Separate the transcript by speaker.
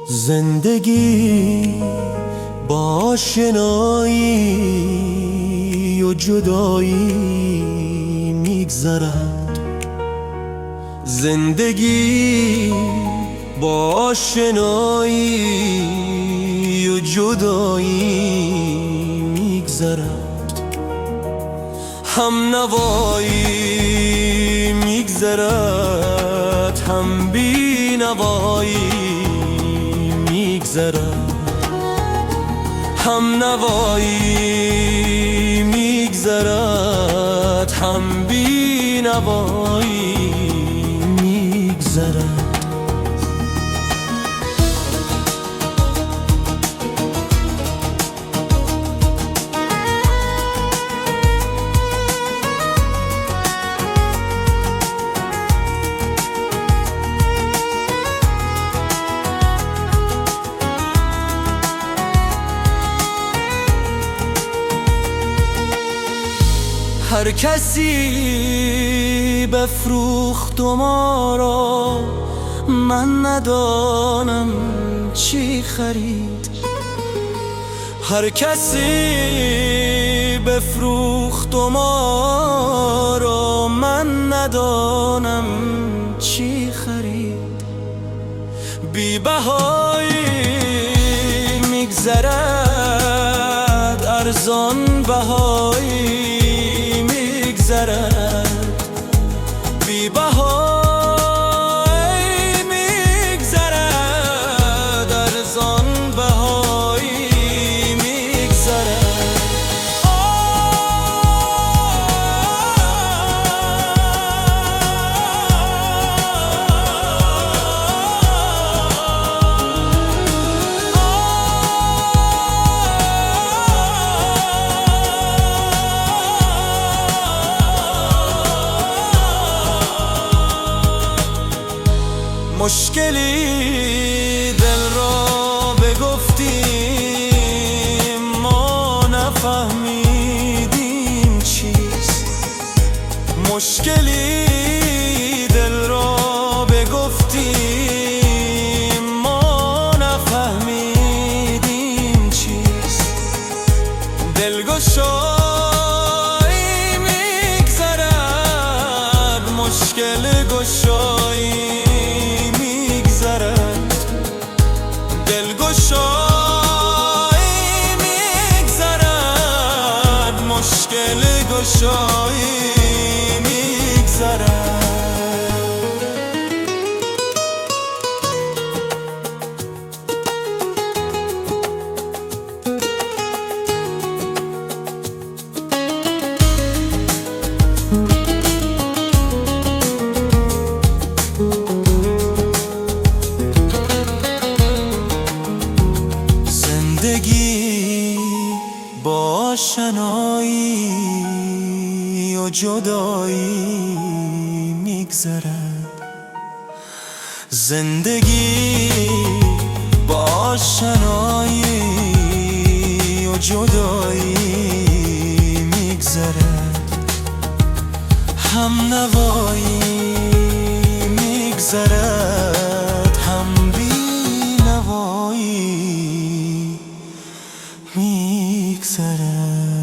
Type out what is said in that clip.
Speaker 1: زندگی با آشنایی و جدایی میگذرد. زندگی با آشنایی و جدایی میگذرد. هم نوایی میگذرد، هم بینوایی میگذرد. هم نوایی میگذرد، هم بینوایی میگذرد. هر کسی بفروخت و ما را، من ندانم چی خرید. هر کسی بفروخت و ما را، من ندانم چی خرید. بی بهایی میگذرد، ارزان بهایی میگذرد. بی بهایی میگذرد، ارزان بهایی میگذرد. مشکلی دل را بگفتیم، ما نفهمیدیم چیست. مشکلی دل را بگفتیم، ما نفهمیدیم چیست. دلگشایی میگذرد، مشکل گشایی میگذرد. دلگشایی میگذرد، مشکل گشایی میگذرد. زندگی با آشنایی و جدایی میگذرد. زندگی با آشنایی و جدایی میگذرد. هم نوایی میگذرد، هم بینوایی میگذرد.